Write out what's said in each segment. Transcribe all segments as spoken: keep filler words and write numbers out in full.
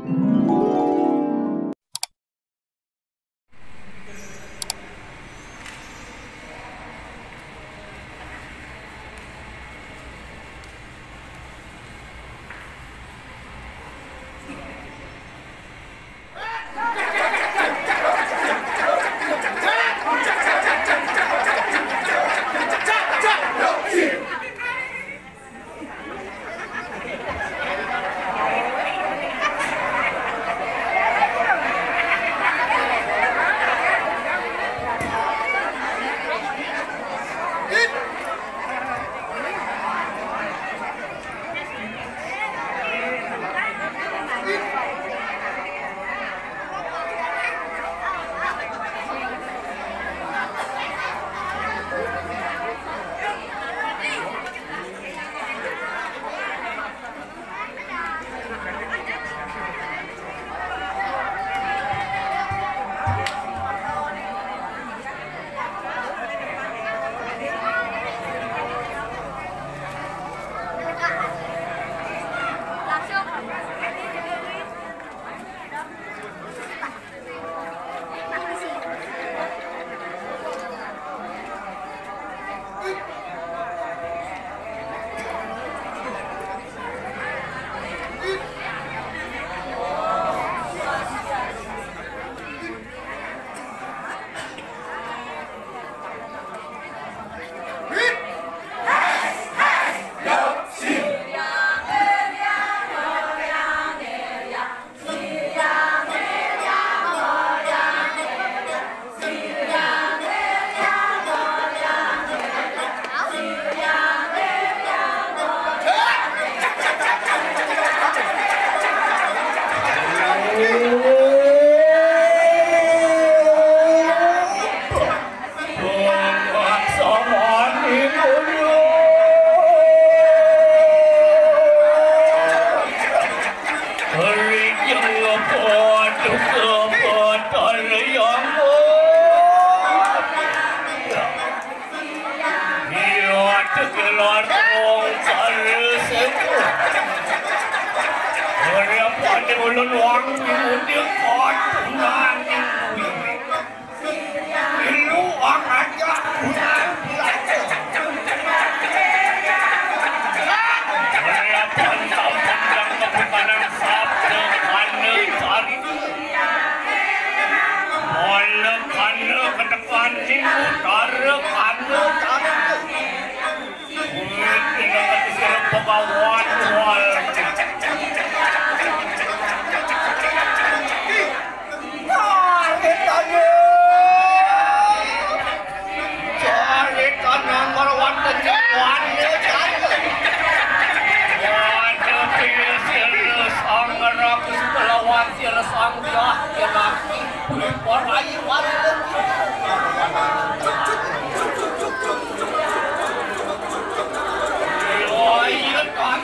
Iya, tegelar wong kare sepuh. Ora pati ulun wong diundi kotunan. Ilu wong aja. Ora pantau pandang kebukanan sabda kane cari. Ora kane kedepan sing utara kane cari. Kulit dengan kata sirap pemawon wal. Tarik aja. Cari kanan marwatan jawan ya cari. Waduh, pilih sirus angger aku sebelah wansir sang biah ya laki. Kulit warai warai. Oh iya, kan.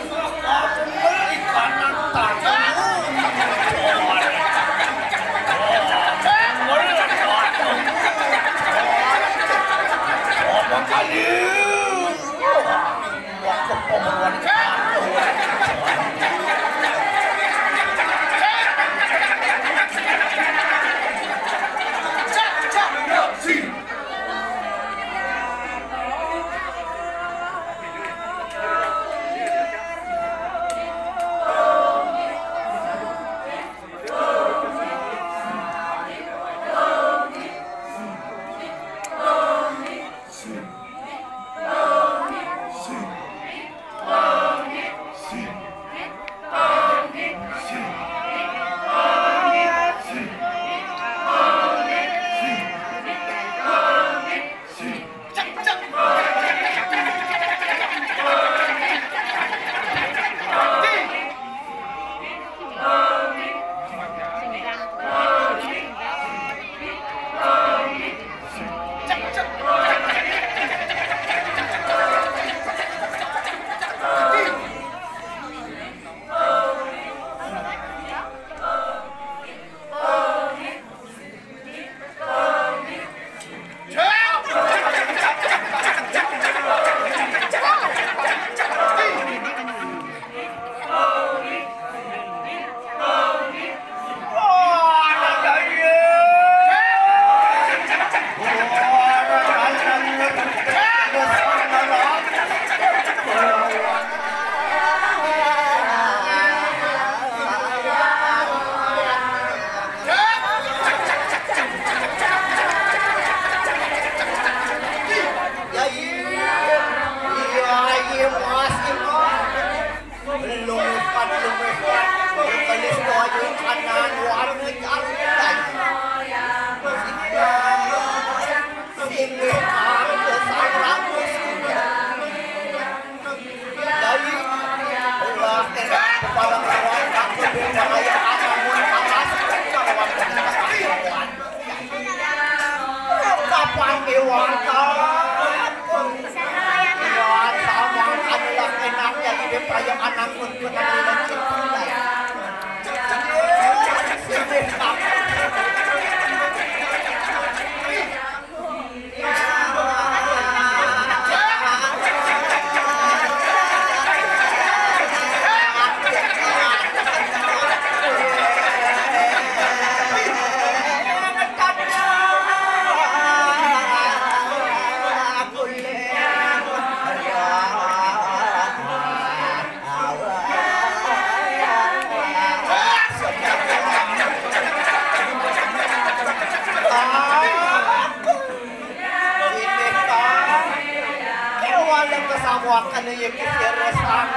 Kana ieu geus resah.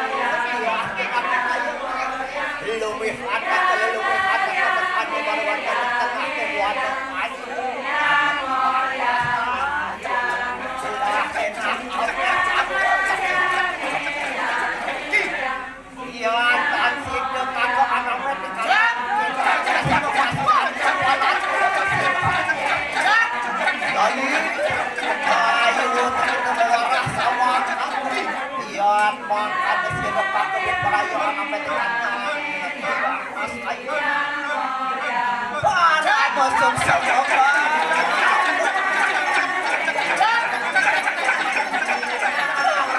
Luwih ada, luwih ada, ada baru warga di tengah téh wadah. Iya, tansik teu kagok anak mah di kanan. Ayo, ayo, kita bawa rasa. Iya, mangkana si Repa kudu perayaan sampai dengan mas ayo. Para masuk sama.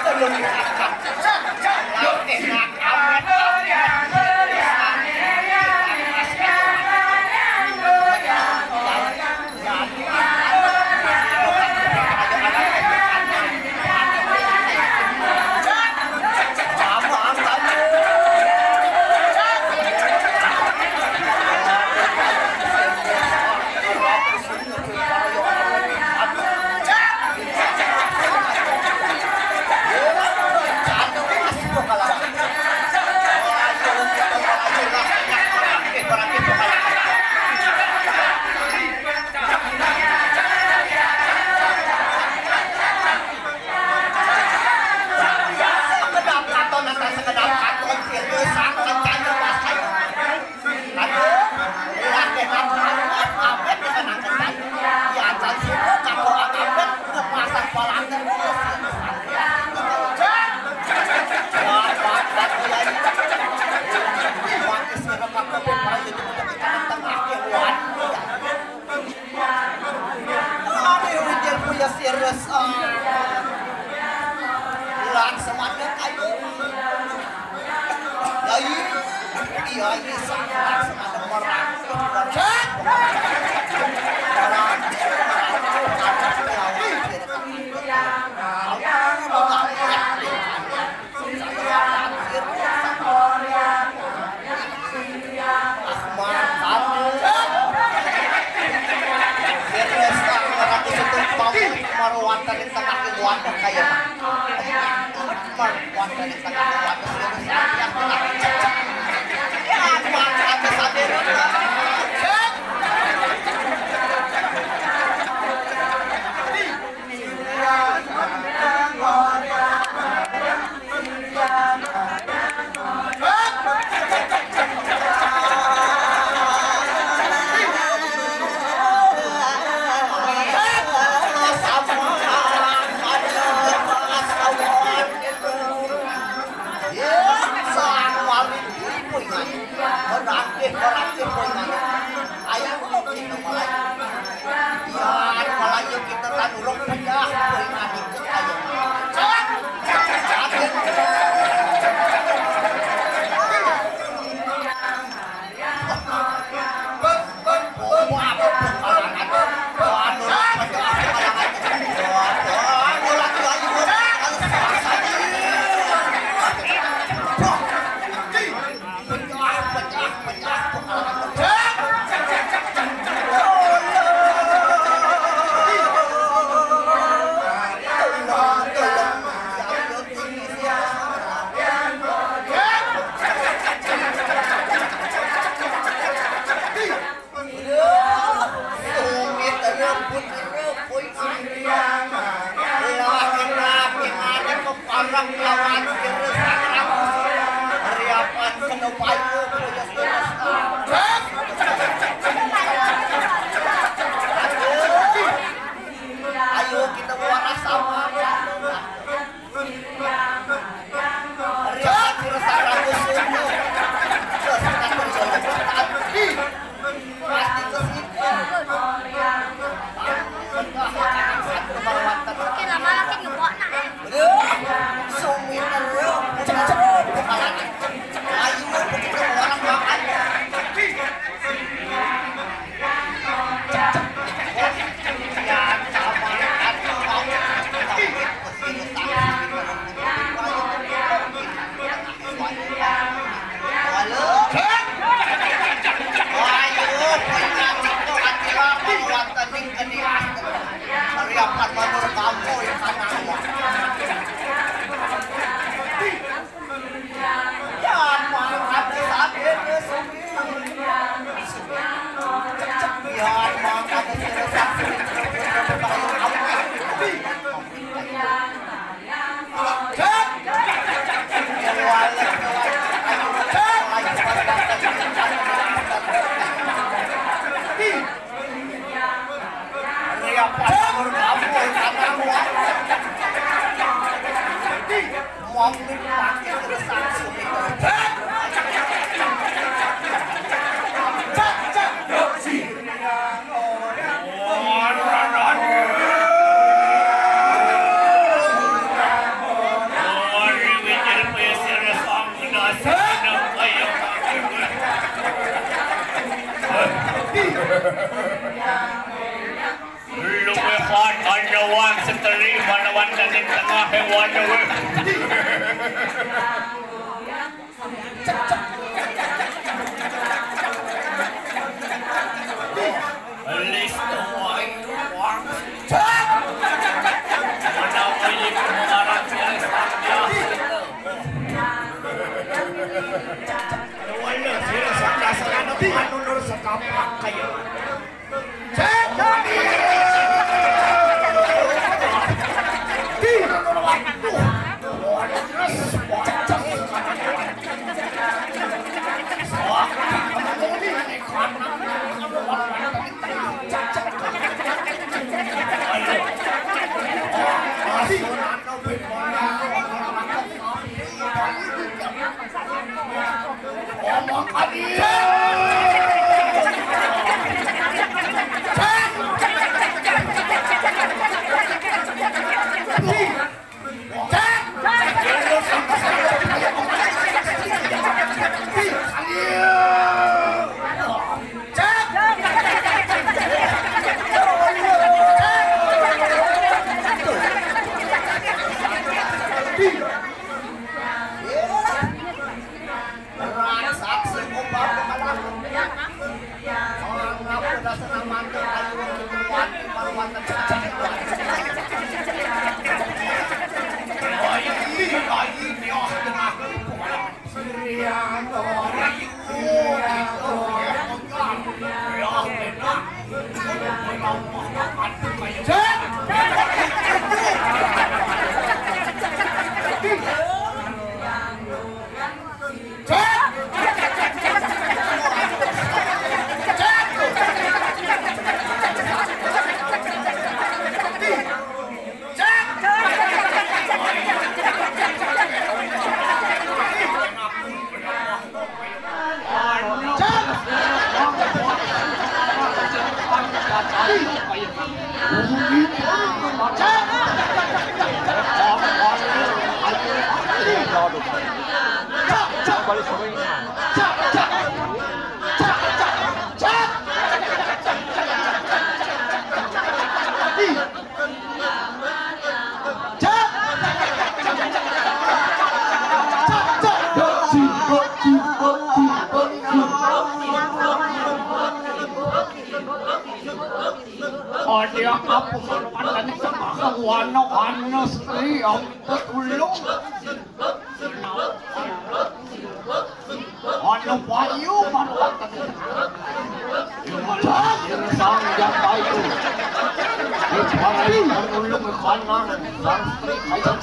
Belum diangkat. Laut enak amat, amat. Sekedap katon atau sekedap katon, serius, sangat, sangat, aduh, laki kamu, apa, apa, apa, apa, ya, atas itu, kamu, apa, apa, pasang palang, serius, serius, serius. Wah, wah, wah, wah, ini. Wah, istri, kamu, apa, itu, kita, kita, kita, kita, kita, Ari hujan punya sirus, ah. Langsung ada kayu. Iya, iya, iya, langsung ada merangkak. Merangkak, merangkak, merangkak. Ahmad Fadil. Firman Sang Ratu Setumpang, Marwata di tengah keluarga kaya. Marwata di tengah keluarga, Firman Sang yang tengah. Ya, Marwata sadar. Ayo, kita mulai. Biar Melayu kita tanurung pecah, boy ngadikeun ayo. Pecah, pecah, pecah, pecah. Hewan dewe. List tuh, wah, wah. Mana wajib pengeluaran ya, ya. Wala, sila sa kasalan ng manunor sa kapakay. Cek! Ada apa, Marwata, nih, sama kawan, anu, Sri, om, tulung. Anu payu, Marwata, nih. Sang Jatayu. Dipanggil panulung kanan, sang Sri Kaya.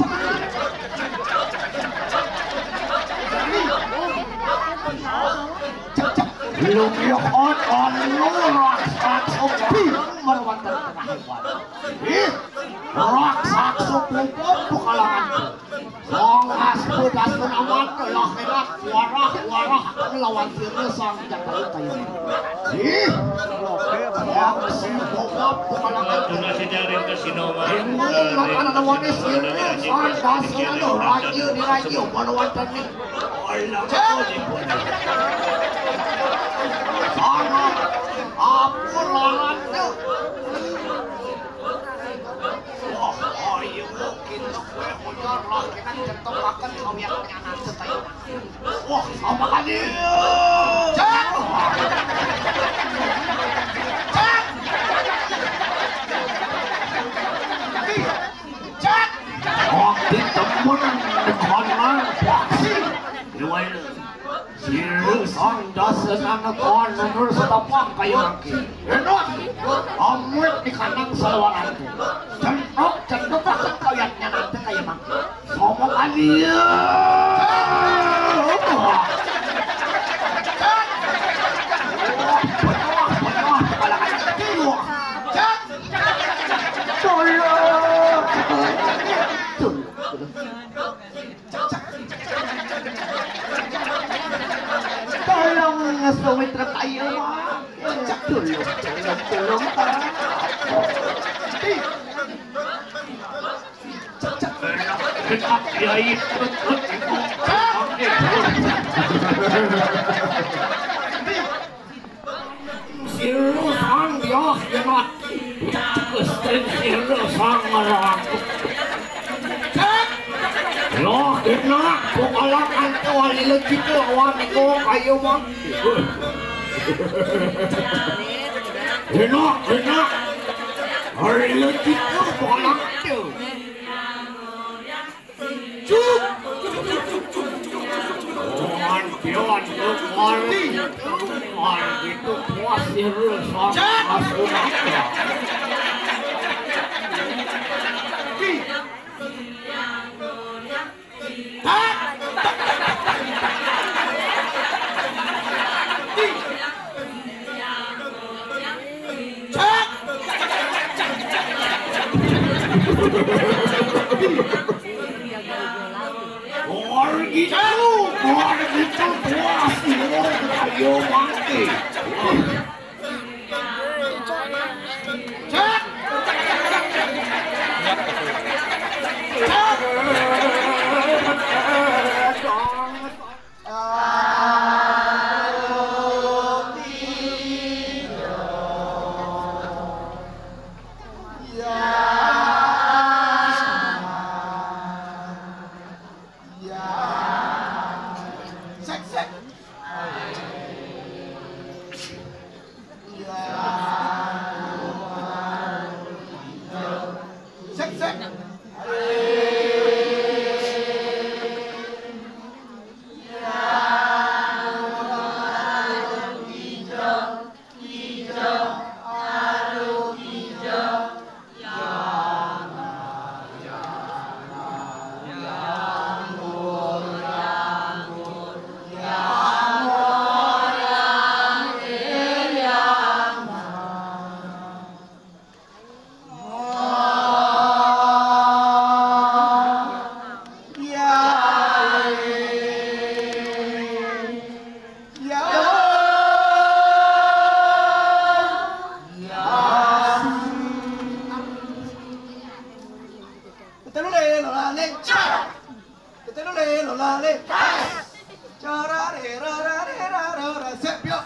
Lumihan anu raksasa bing Marwata. Ih, raksasa bubuk kalangan. Songas pedas amat, lah, enak, warah, warah, lawan sirna sang Jatayu kaya. Ih, sang si bobot, bukan lagi. Ini makanan lawannya sirna, sang dasar, aduh, raja, di raja, mana wancan nih. Alah, sana, apa larannya? Wah, ayo, kita kue ujar lah, kita cetok akan kawin nyanan setayang. Wah, sama kali. Cak! Cak! Cak! Wah, ditemuin di kolam paksi. Sira sang dasanana kono nur setapang kaya mangke. Enak. Amit di kandang salawananku. Cendok, cendok, aku kayaknya nanti kaya mangke. Sama kali. Tolong. Tolong, ngesumit ra kaya, Mak. Tolong, tolong, tolong, Pak. Ih. Cak, cak. Cak, ya, itu, itu. Sira sang Hyang Yati. Gusti sira sang Hyang. Cek! Nak, bukalan anto, halilagkit ko, awan ko, kayo mo. Enak, enak. Halilagkit ko, bukalan anto. Cuk. Awan, awan, awan. Awan, gitu, puas, ya, lu, sama. Cak. Mas, udah. Orang gitu, orang gitu, puas, ayo mati. Kita dulu deh, Lola, nih. Kita dulu deh, Lola, nih. Cara re, ra, ra, re, ra, ra, ra, sep, yuk.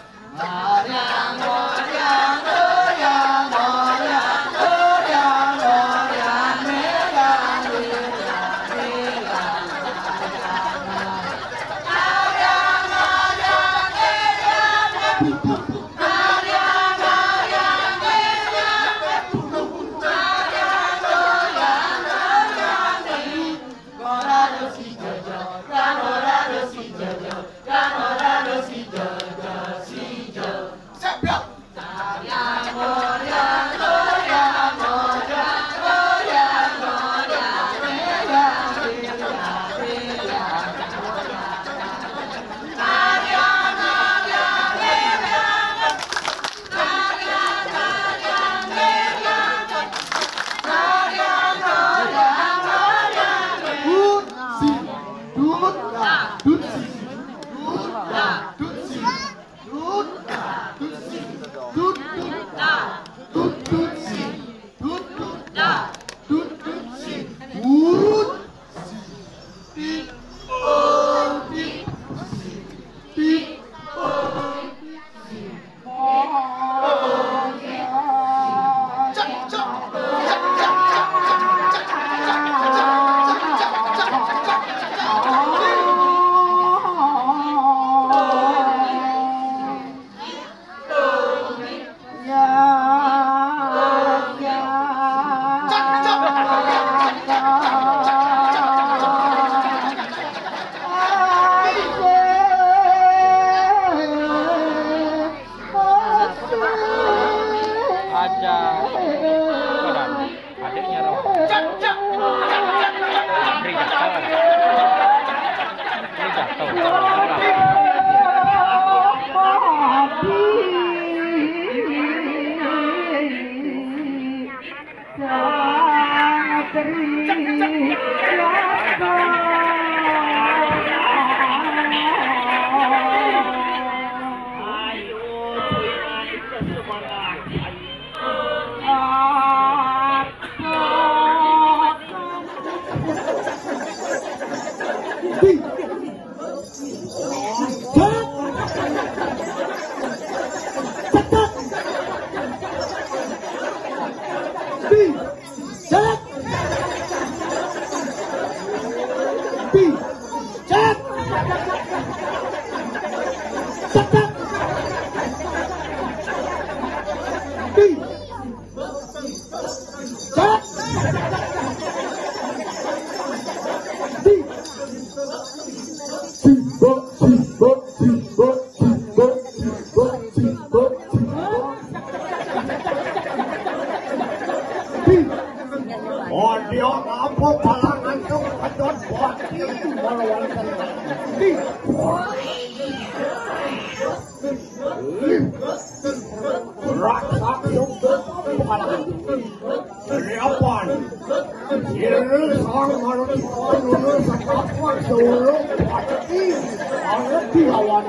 Kalau di luar, luar, sakapuan, solo, pati, alat dilawan.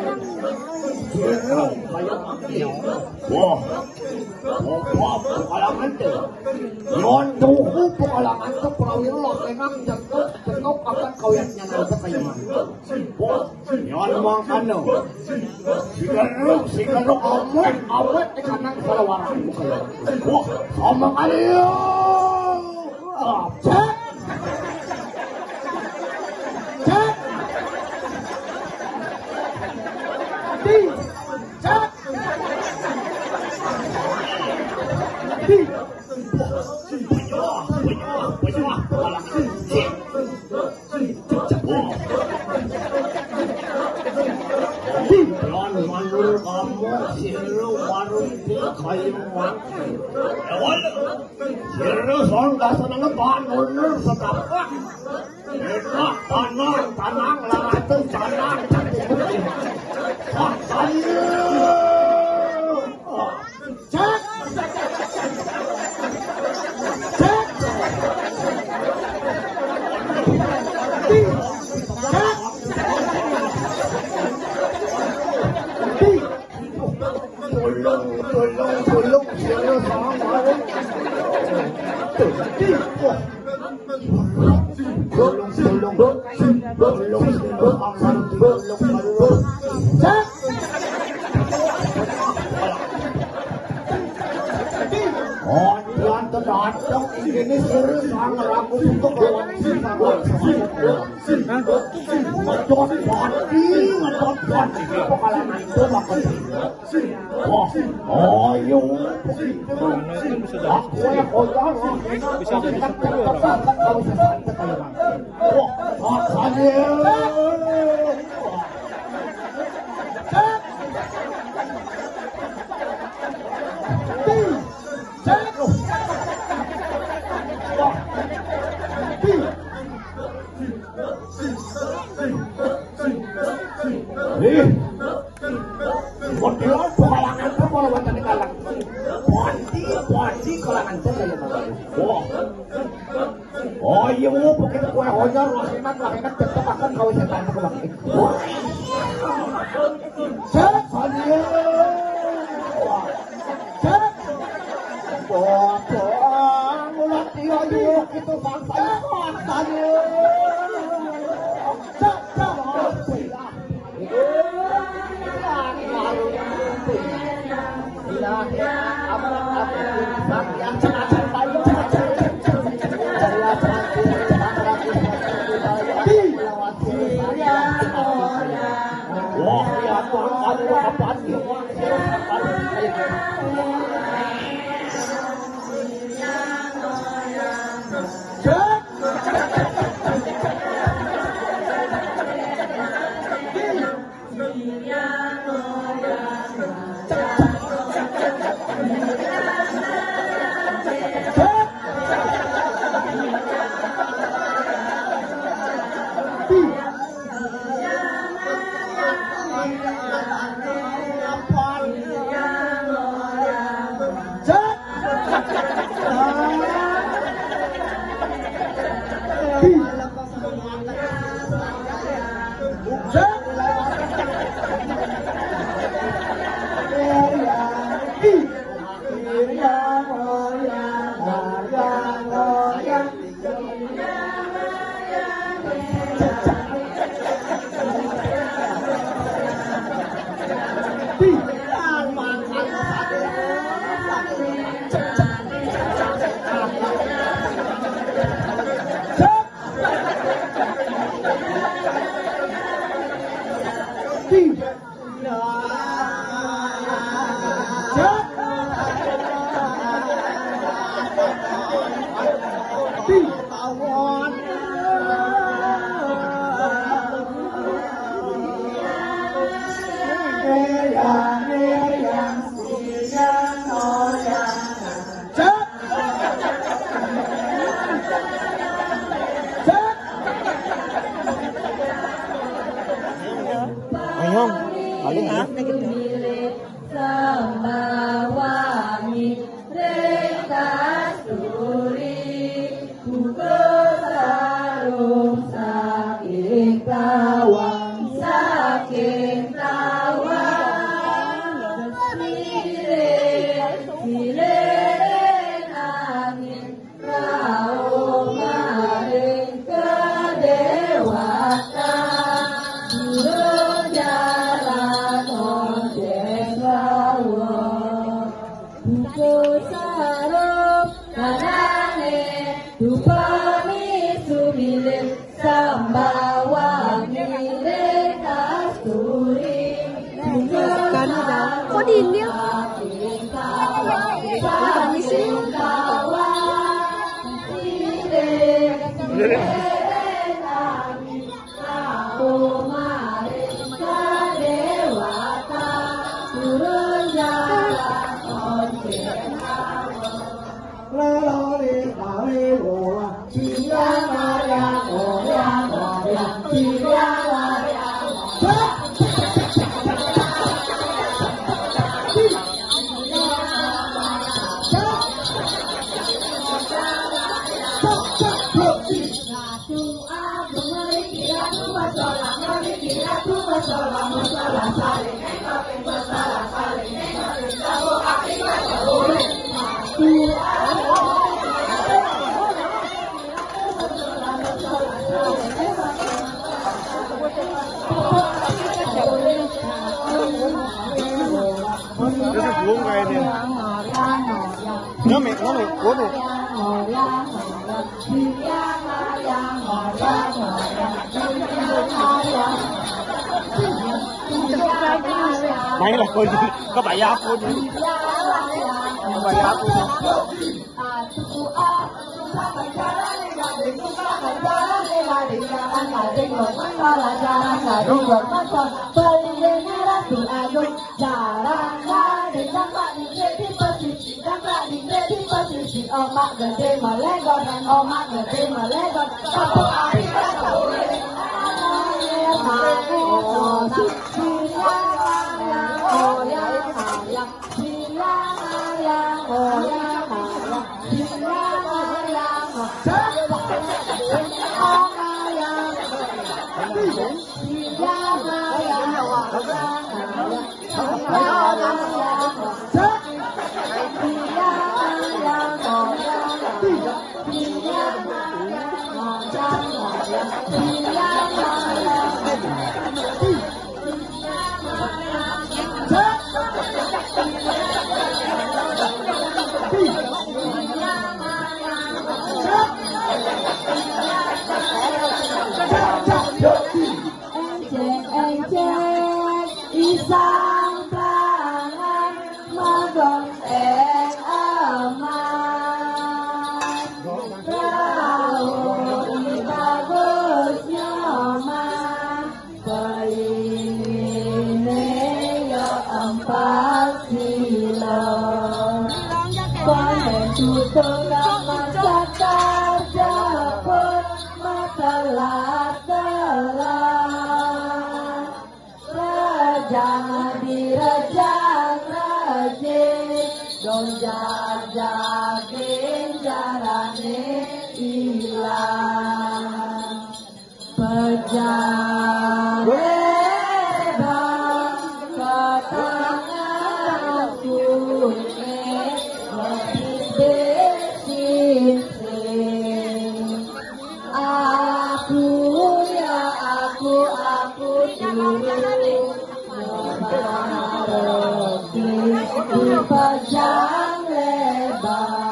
Kaya mati. Wah. Wah, pengalaman tu. Yon duhu pengalaman tu, prawira lah, memang jengkok, jengkok akan kawin nyan, apa kaya mati. Wah, yon mangkano. Sigaruk, sigaruk, amat, amat, di kanan salawaran. Wah, sama kali. Ah, cek. Cek. Di. Cek. Di. Penyuah, penyuah, penyuah. Di. Lan manur kamu, siru warung di kayu mati. Awan. Terus orang dasar nang bangun setapak. Enak, tanang, tanang, laratung, tanang, cantik. Wah, saya. Cek. Cek. Di. Cek. Di. Tulung, tulung, tulung, siapa sama? Di. Tulung, tulung, tulung, tulung, tulung, tulung. Cek. Oh, dia datang ini serius, sangat ragu untuk lawan si Samuel. Ngedot pati, ngedot pati. Pengalaman itu makan. Wah, ayo, begitu. Aku yang kotor, bisa jadi sepuluh orang. Kalau sesuatu kayak, wah, makanya. Cek. Wah. Eh. Model apa kalangan apa kalau wonten ing kalangan? Pati, pati kalangan apa ya, Mas? Wah. Oh iya, wah, begitu kue hojar, wah, hebat, wah, hebat, tetep akan kau setan aku lagi. Wah. Cek, Fadil. Wah. Cek. Bodoh, mulut dia, dia, gitu, bangsa, Fadil. Cek, cek, oh, iya. Bujo sarung kanane dupani sumilih sambawang ngiring kasturi. Kok dindil? Ini sih. Ini belum kayaknya. Nggak, Mi, nggak, Mi, gua tuh. Main lah kau ini. Kau bayar apa nih? Kau bayar apa nih? Jarang ada di tempat di tempat di tempat di tempat di omak gede melegor, omak gede melegor. Kapok api kapok. Enceng-enceng isang tangan magong eng emas. Rauh i bagus nyoman. Paling ini ya empat kilo. Panen tutup kamar sakar jeput matelah-telah. Rejang di rejang rejing, dong jaging jarane ilang. Pejang lebar ke tengah kue, betis-betis. Aku ya aku, aku dulu. Lebar di pejang lebar.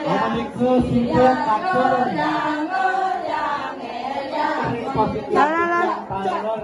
Menika sifat takon. Lah, lah, lah.